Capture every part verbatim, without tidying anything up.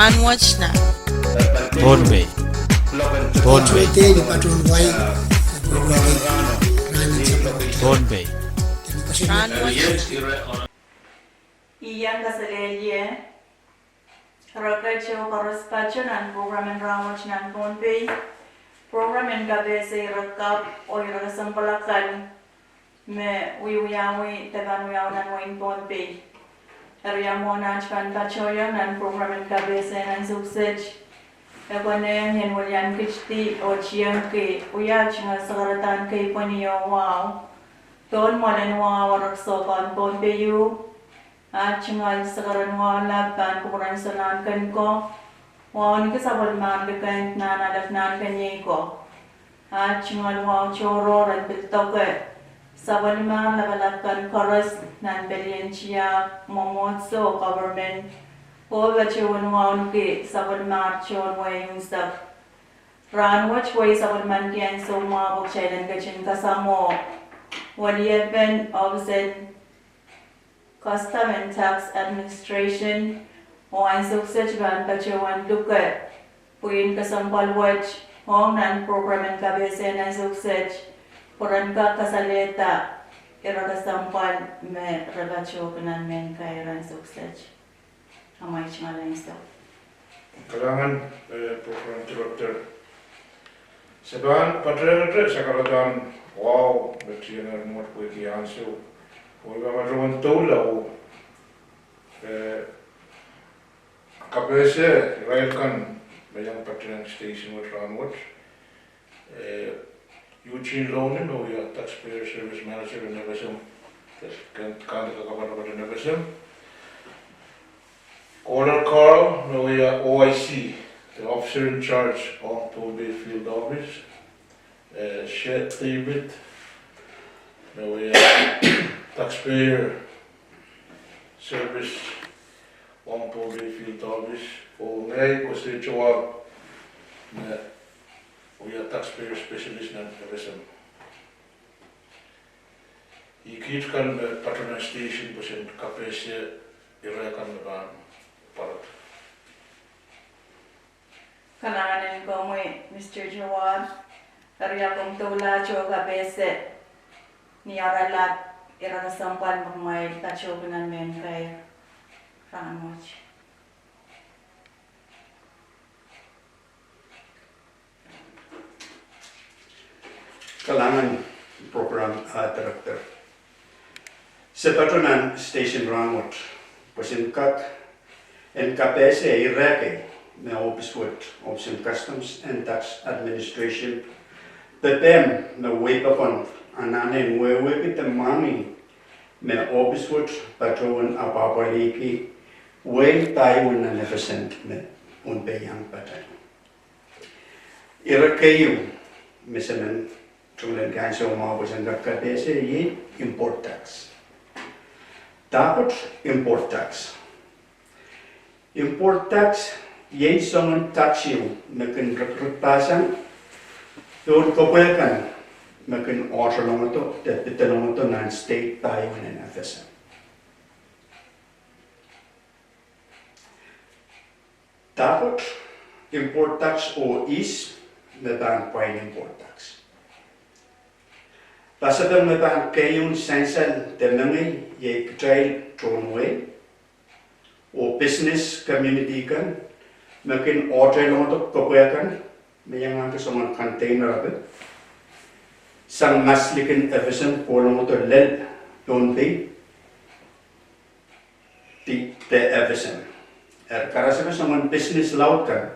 Rahnwet nan Pohnpei. Pohnpei. Pohnpei. Rahnwet. I iang kaselehlie rehn kitail koaros pato nan prokram en Rahnwet nan Pohnpei. Prokram en kapehse ire kapw oh ire kesempwal akan me wiewiawi de pahn wiawi nan wehin Pohnpei. Eri ia mwomwen aht pahn patohiong nan prokram en kapehse nan ansou kiset? E konehng en welian kitidi oh tiengki wia tungoal sakaradahn kei pweni oh wahu pohn mwoalen wahu reksohng Pohnpei. Aht tungoal sakaradahn wahu lap pahn kupwuren Soulahn Kenko, wahu ni ki sapwellimahr likend nan alap nan keniei ko. Aht tungoal wahu tohrohr en pil doke sapwellimahr lapalap kan koaros nan pelien tiahk, mwomwohdiso, government, oh patohwan wahu ni ki sapwellimahr tohn wehi unsek. Rahnwet wehi sapwellimaniki ansou mwahu pwe kitail en ketin kasamwo weliepen ohpis en Custom and Tax Administration, oh ansou kiset pahn patohwan luke pwihn kesempwal wet ong nan prokram en kapehse nan ansou kiset, pwe ren kak kasalehda ire kesempwal me re patohki nan mehn kair ansou kiset. Amwail tungoal ansou. Kalahngan, eh, prokram director. Se pahn patehngete sakaradahn wahu me tiengehr mwohd pwehki ansou. Oh I pahn patohwan doula oh, eh, kapehse irail kan me iang patehng station wet rahnwet. Eh, Eugene Lonen, me wia Taxpayer Service Manager en F S M, kan, kan kakapato en F S M. Kohler Carl, me wia O I C, the Officer in Charge ong Pohnpei Field Office. Eh, Shet David, me wia Taxpayer Service ong Pohnpei Field Office, oh ngehi Kosei Joab, me wia Taxpayer Specialist nan F S M. Ih kiht kan me pato nan station pwe sen kapehse ire kan me pahn pwarada. Kalahngan en komwi, Mister Joab, eri ia komw doulahte oh kapehse ni oaralap ire kesempwal me kumwail patohki nan mehn kair rahnwet. Kalahngan prokram, ah, director. Se pato nan station rahnwet pwe sen kak en kapehse ire kei me ohpis wet, ohpis en Customs and Tax Administration, pepehm me wehi pokon anahne en wehwehki de mwahngih me ohpis wet patohwan apwahpwalihki wehi pahieu nan F S M me Pohnpei iang patehng. Ire keieu me se men tungoal en ansou mwahu pwe sen kak kapehse iei import tax. Dahkot import tax? Import tax iei soangen tax ieu me kin rikirik pahsang pohn kepwe kan me kin oatlongodo de pidelongodo nan state pahieu en F S M. Dahkot import tax oh ihs me pahn pwain import tax? Pasapeng me pahn keieun sansal de mengei iei kitail tohn wehi oh business community kan me kin oatlongodo kepwe kan me iangahki soangen container ape sang mas likin F S M kolongodo lel Pohnpei de F S M. Eri karasepe soangen business laud kan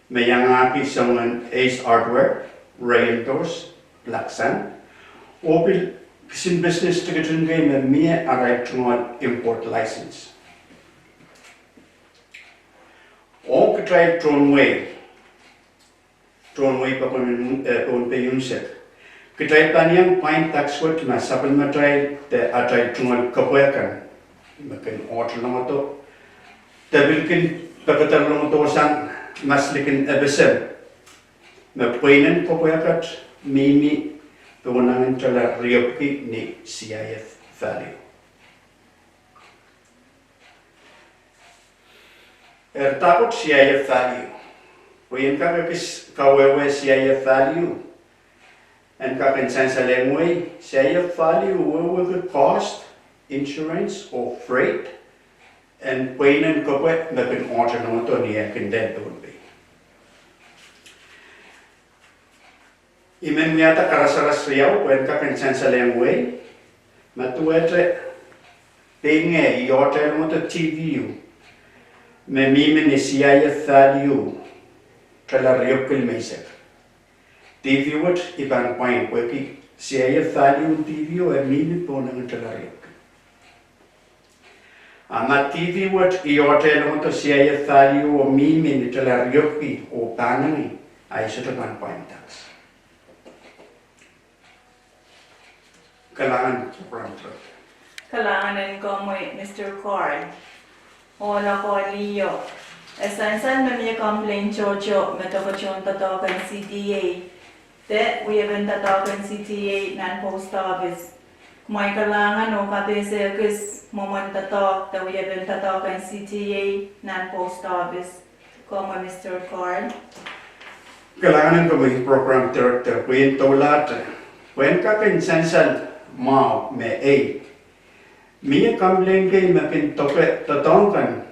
me iangahki soangen Ace Hardware, Rayendoors, Black Sand, oh pil kisin business tikitik kei me mie arail tungoal import license. Oh kitail tohn wehi, tohn wehi pokon, eh, Pohnpei unsek, kitail pahn iang pwain tax wet ma sapwellimatail de atail tungoal kepwe kan me kin oatlongodo de pil kin pekederlongodo sang mas likin F S M me pweinen kepwe kan mihmi de wanangin tala riepwiki ni C I F value. Eri dahkot C I F value? Pwe I en kak ekis kawehwe C I F value. En kak en sansal ong wei, C I F value wehwehki cost, insurance oh freight en pweinen kepwe me kin oht en odo ni eh kin lel Pohnpei. I men wiahda karasaras riau pwe en kak en sansal ong wei, ma duwehte pein ngehi oht en odo T V U me mihmi ni C I F value tala riepwiki me isek, T V U wet I pahn pwain pwehki C I F value en T V U e mihmi pohn engin tala riepwiki. A ma T V U wet I oht en odo C I F value oh mihmi ni tala riepwiki oh pahn engin, a I sohte pahn pwain tax. Kalahngan, Program Director. Kalahngan en komwi, Mister Carl. Ohl ako liho, e sansal me mie complaint tohto me doke tohn doadoahk en C T A de wiepen doadoahk en C T A nan post office. Kumwail kalahngan oh kapehse ekis mwomwen doadoahk de wiepen doadoahk en C T A nan post office. Komwi, Mister Carl. Kalahngan en komwi, Program Director, pwe I en doulahte pwe en kak en sansal mwahu me ei, mie complaint kei me kin doke doadoahk kan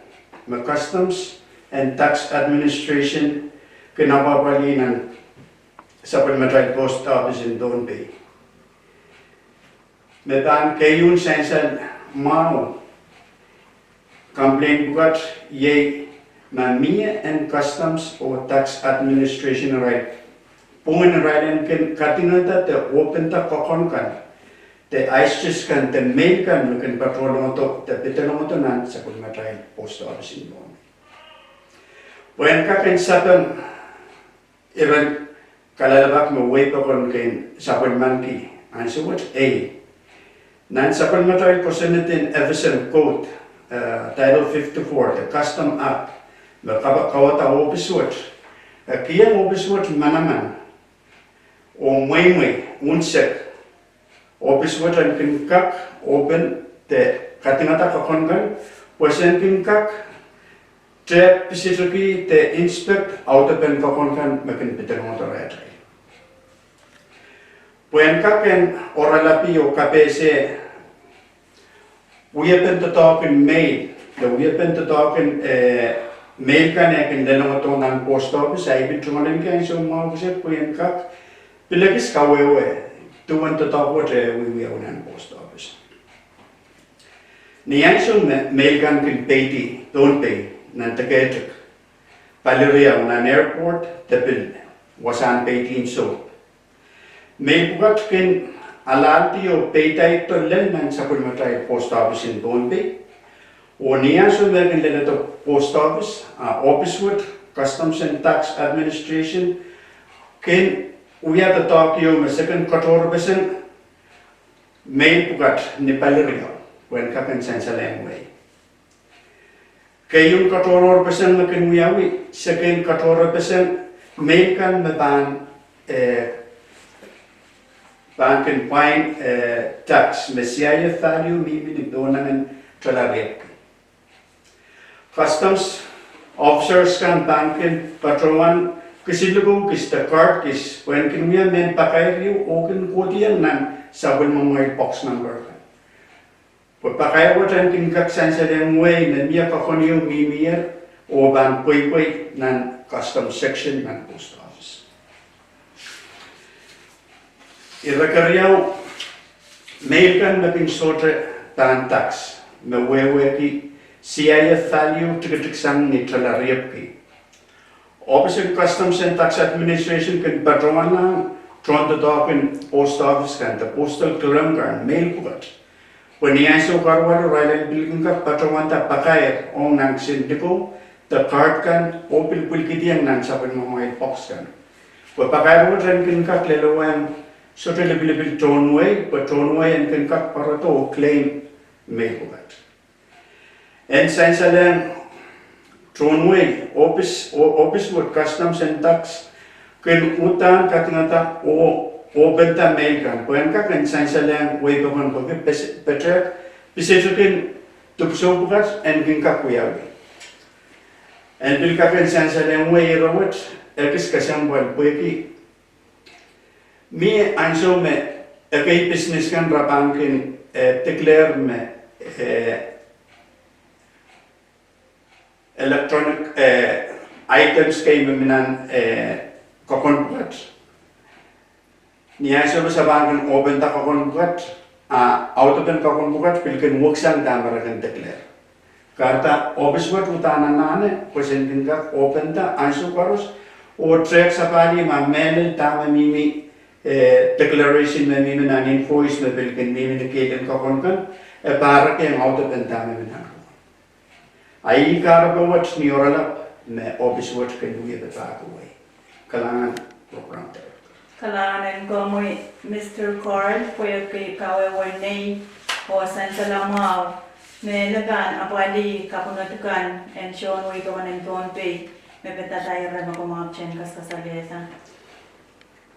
me Customs and Tax Administration kin apwapwalih nan sapwellimatail post office en Pohnpei. Me pahn keieun sansal mwahu complaint pwukat iei ma mie en Customs oh Tax Administration irail pwungen irail en kin kadingada de openda koakon kan de ISTATs kan de mail kan me kin patohlongodo de pidelongodo nan sapwellimatail post office en Pohnpei. Pwe en kak en sapeng iren kalelapak me wei pokon kin sapwellimaniki ansou wet ei, nan sapwellimatail kosonned en FSM Code, eh, Title fifty-four, the Custom Act, me kawada ohpis wet, e kihong ohpis wet manaman oh mweimwei unsek ohpis wet en kin kak open de kadingada koakon kan, pwe sen kin kak tep, pisitiki de inspect audepen koakon kan me kin pidelongodo rehtail. Pwe en kak en oaralapi oh kapehse wiepen doadoahk en mail, de wiepen doadoahk en, eh, mail kan e kin lelongodo nan post office, a I pil tungoalenki ansou mwahu kiset pwe en kak pil ekis kawehwe duwen doadoahk wet e wiewiawi nan post office. Ni ansou me mail kan kin peidi Pohnpei nan deketik, pali riau nan airport de pil wasahn peidi en sohp, mail pwukat kin alahldi oh peidaihdo lel nan sapwellimatail post office en Pohnpei. Oh ni ansou me kin leledo post office, a ohpis wet Customs and Tax Administration kin wia doadoahk ieu me seken katohrepeseng mail pwukat ni pali riau, pwe en kak en sansal ong wei. Keieun katohrohrpeseng me kin wiawi, seken katohrepeseng mail kan me pahn, eh, pahn kin pwain, eh, tax me C I F value mihmi ni pohn engin tala riepwiki. Customs officers kan pahn kin patohwan kisin likou kis de card kis pwe en kin wia mehn pakair ieu oh kin kohdiong nan sapwellimamwail box number kan, pwe pakair wet en kin kak sansal ong wei me mie koakon ieu mihmier oh pahn pweipwei nan Customs section nan post office. Ire keriau, mail kan me kin sohte pahn tax me wehwehki C I F value tikitiksang ni tala riepwiki, ohpis en Customs and Tax Administration kin patohwanlahng tohndoadoahk en post office kan de postal clerk kan mail pwukat, pwe ni ansou karuwaru irail en pil kin kak patohwanda pakair ong nan kisin likou de card kan oh pil pwilkidiong nan sapwellimamwail box kan, pwe pakair wet en kin kak lelohng sohte lipilipil tohn wei, pwe tohn wei en kin kak pwarodo oh claim mail pwukat. En sansal ong tohn wei, ohpis, oh, ohpis wet Customs and Tax kin uhdahn kadingada oh openda mail kan, pwe en kak en sansal ong wei pokon pwehki pes-, petehk pisetikin dipwisou pwukat en kin kak wiawi. En pil kak en sansalehng wehi ire wet, ekis kesempwal pwehki mie ansou me ekei business kan re pahn kin, eh, declare me, eh, electronic, eh, items kei me mi nan, eh, kokoun pwukat. Ni ansou me se pahn kin open da kokoun pwukat, a audepen kokoun pwukat pil kin weksang dahme re kin declare. Kahrehda ohpis wet uhdahn anahne pwe sen kin kak open da ansou koaros, oh track sapahl me mehlel dahme mihmi, eh, declaration me mihmi nan invoice me pil kin mihmi ni kehl en kokoun kan, e pahrekiong audepen dahme mi nan kokoun. A ih kahrepe wet ni oaralap me ohpis wet kin wia pahpa wehi. Kalahngan program director. Kalahngan en komwi Mister Carl pwehki kawehwe nei oh sansal mwahu me e pahn apwalih kapwunod kan en tohn wehi en Pohnpei me pidada ire me kumwail kin kaskasalehiong.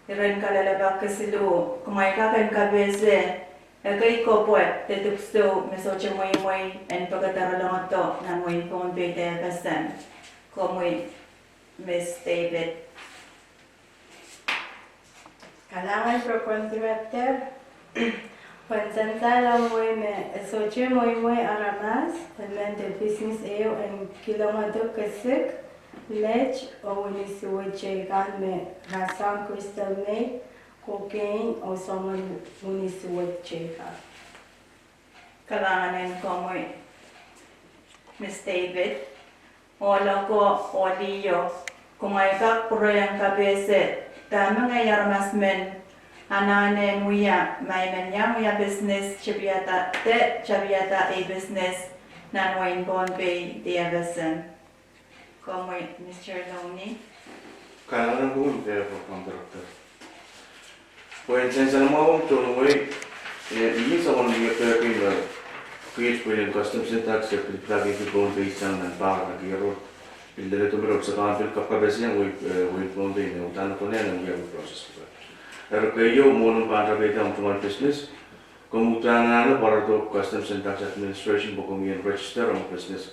Iren kalelapak kesiluh, kumwail kak en kapehse ekei kepwe de dipwisou me sohte mweimwei en pekederlongodo nan wehin Pohnpei de FSM. Komwi Miss David. Kalahngan program director. Pwehn sansal ong wehi me e sohte mweimwei aramas, emen de business ehu en kilongodo kesik, lead, oh wini suwed teikan me rasehng crystal meth, cocaine, oh soangen wini suwed teikan. Kalahngan en komwi Miss David. Ohl oko, ohl ih, kumwail kak pwurehng kapehse dahme ngehi aramas men anahne en wia ma I men iang wia business, tapiada, de tapiada ei business nan wehin Pohnpei de FSM. Komwi Mister Lowney. Kalahngan en komwi, eh, program director. Pwehn sansal mwahu ong tohn wehi, eh, I soangen wia peki me kiht pwihn en Customs and Tax e pil pilahki Pohnpei sang nan pahr en kier wet. Pil leledo me re sohte pahn pil kapkapeseng wehi, eh, wehi Pohnpei me uhdahn konehng en wia process pwukat. Eri keieu, mwohn pahn tapihada omw tungoal business, komw uhdahn anahne pwarodo Customs and Tax Administration pwe komwi en register omw business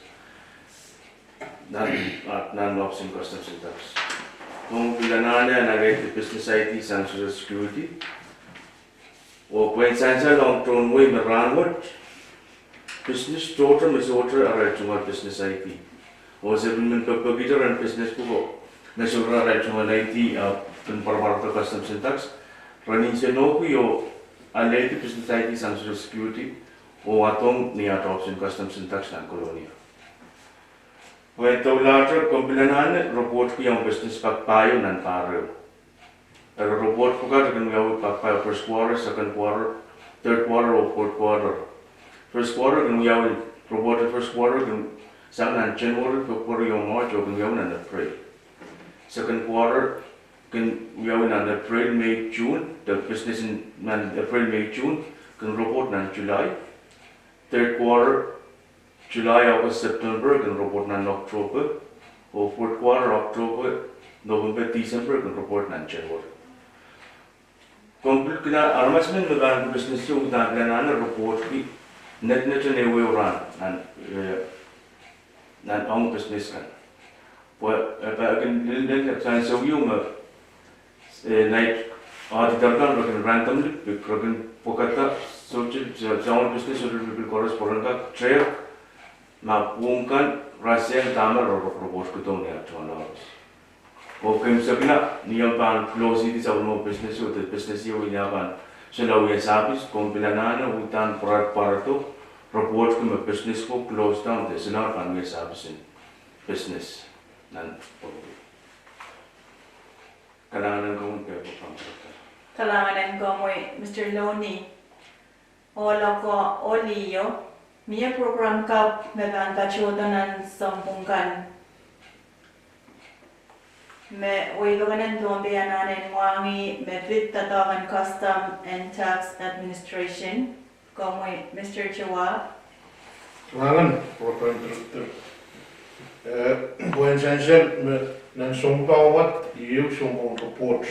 nan, ah, nan Office en Customs and Tax. Komw pil anahne en alehdi business ID sang Social Security. Oh pwehn sansal ong tohn wehi me rahnwet, business tohto me sohte arail tungoal business ID, oh se pil men pekpekihte rehn business pwuko me sohte arail tungoal ID, ah, pil pwaropwarodo Customs and Tax, re nsenohki oh alehdi business ID sang Social Security, oh adohng ni aht Office en Customs and Tax nan Kolonia. Pwehn doulahte, komw pil anahne report ki omw business pak pahieu nan pahr ehu. Eri report pwukat kin wiawi pak pahieu: first quarter, second quarter, third quarter, oh fourth quarter. First quarter kin wiawi, report en first quarter kin sang nan January, February, oh March, oh kin wiawi nan April. Second quarter kin wiawi nan April, May, June, de business en nan April, May, June, kin report nan July. Third quarter, July, August, September, kin report nan October. Oh fourth quarter, October, November, December, kin report nan January. Komw pil kin, aramas men me pahn business ieu uhdahn pil anahne report ki netneten ehuehu rahn nan, eh, nan ong business kan. Pwe, eh, pahn kin lel, lel, lel, ansou ieu me, eh, nait auditor kan re kin randomly pick, re kin pwekada sohte, soangen business sohte pil koaros pwe ren kak track ma pwung kan rasehng dahme re, re, report kidohng ni aht office. Oh komw sekila, ni omw pahn close-idi sapwellime business ieu, de business ieu inah pahn solahr wia service, komw pil anahne uhdahn pwar, pwarodo report ki me business ko close down, de solahr pahn wia service en business nan. Kalahngan en komwi, eh, program director. Kalahngan en komwi, Mister Lowney. Ohl oko, ohl ih, mie program kapw me pahn patohdo nan sounpwong kan me wehi pokon en Pohnpei anahne en mwahngih me pid doadoahk en Customs and Tax Administration. Komwi Mister Chua. Kalahngan, program director. Eh, pwehn sansal me nan sounpwong wet, ieu sounpwong report.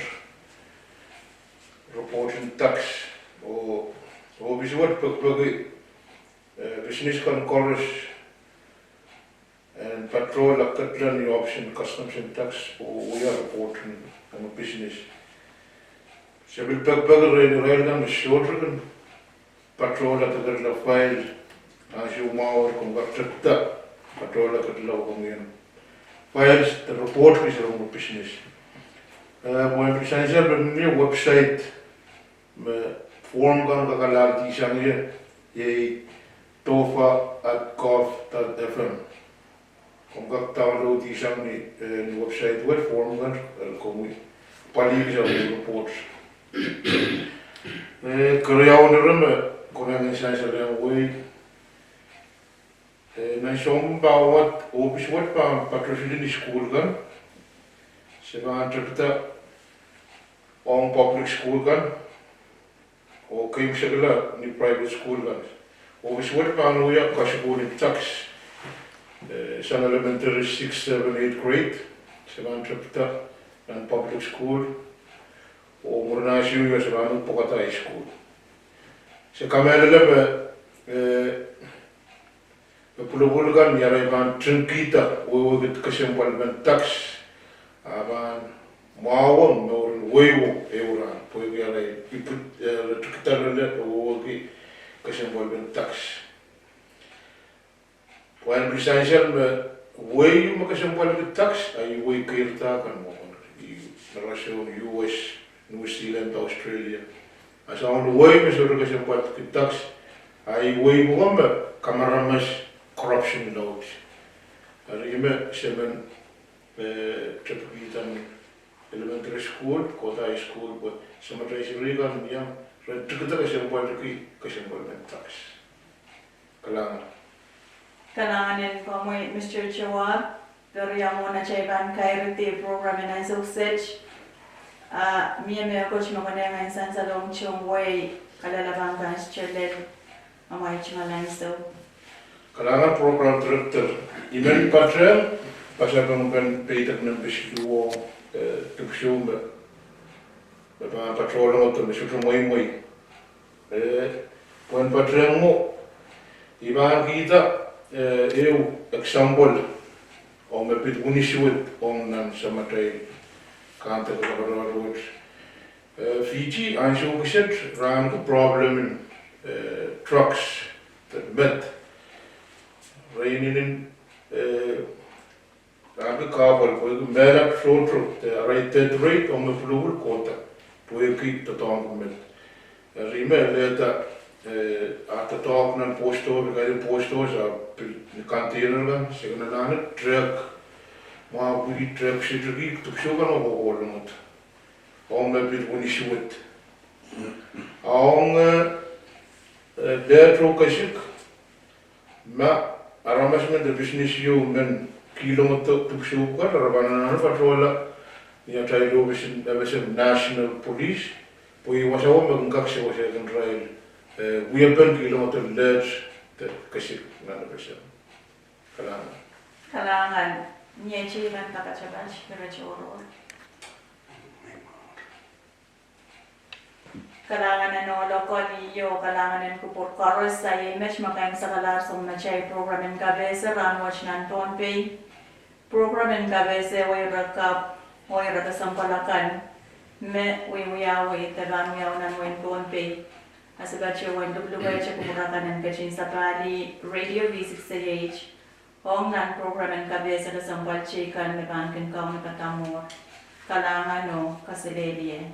Report en tax. Oh, oh business wet pekipeki, eh, business kan koaros en patrol a ketla ni Office en Customs and Tax oh wia report en omw business. Se pil pekipeki rehn irail kan me sohte kin patrol a ketla file, ansou mwahu komw kak tepda patrol a ketla oh komw en file de report kis rong omw business. Eh, pwehn pil sansal me mie website me form kan kak alehdi sang ie, iei dofa at gov dot F M. Komw kak download sang ni, eh, ni website wet form kan, eh, komwi pali sang ni report. Eh, keriaun ire me konehng en sansal iang wehi, eh, nan sounpar wet, ohpis wet pahn patrol ni sukuhl kan. Se pahn tepda ong public sukuhl kan, oh keimwseklahng ni private sukuhl kan. Ohpis wet pahn wia kasukuhl en tax, eh, sang elementary six, seven, eight grade. Se pahn tepda nan public sukuhl, oh mwurin ansou wia se pahn pwukada high school. Se kamehlele me, eh, me pwulopwul kan ni arail pahn tinkihda wehwehki kesempwalpen tax, a pahn mwahuwong mouren wehi wet ehu rahn, pwehki arail ipwidi, eh, re tikidahr lel wehwehki kesempwalpen tax. Pwehn pil sansal me wehi me kesempwalki tax, a iei wehi keirda kan mwo, i, me rasehng U S, New Zealand, Australia. A soangen wehi me sohte kesempwalki tax, a iei wehi me kamaramaso corruption laud. Eri me se men, eh, tepkihda ni elementary school, kohda high school, pwe samatail seri kan iang, re tikida kesempwalki kesempwalpen tax. Kalahngan. Kalahngan en komwi, Mister Jowar, pwe riamwo atail pahn kairdi program en ansou kiset. A mie mehkot me konehng en sansalong tohn wehi, kalelapak kan Sister Lel, amwail tungoal ansou. Kalahngan program director, I men patehng pasapeng pen peidek nempe siluh, eh, dipwisou me, me pahn patrol ong ot me sohte mweimwei. Eh, pwehn patehng mwo, I pahn kihda, eh, ehu example, ong me pid wini suwed ong nan samatail kan de kakaparapar wet. Eh, Fiji, ansou kiset, re ahneki problem en, eh, drugs, de meth. Re inenen, eh, re ahneki kahpwal pwehki mehla tohto, de arail death rate ong me pwulopwul kohda, pwehki doadoahngki meth. Eri me lehda, eh, a doadoahk nan post office, kaidehn post office, a pil ni container kan, se kin anahne drug, mwahu pwuki drug, sitriki, dipwisou kan me kohkohlahng ot. Ong me pid wini suwed. A ong, eh, eh, lehdo kesik, ma aramas men de business ieu men kihlong ot dipwisou kan, re pahn anahne patohla ni atail office en FSM, National Police, pwe ih wasao me kin kak sewese kin irail, eh, wiepen kihlong ot lehdo de kesik nan FSM. Kalahngan. Kalahngan, ni ei chief en kapatapat, Mister Jowar. Kalahngan en ohl lokalia, kalahngan en kupwur koaros, a iei met me kaimwisekalahr soangen atail program en kapehse rahnwet nan Pohnpei. Program en kapehse wehi ire kapw, oh ire kesempwal akan, me wiewiawi de pahn wiawi nan wehin Pohnpei. A se patohwan luhluhwete kupwur akan en ketin sapahl radio V six A H, ong nan program en kapehse kesempwal teikan me pahn kin kaunopada mwuhr. Kalahngan oh kaselehlie.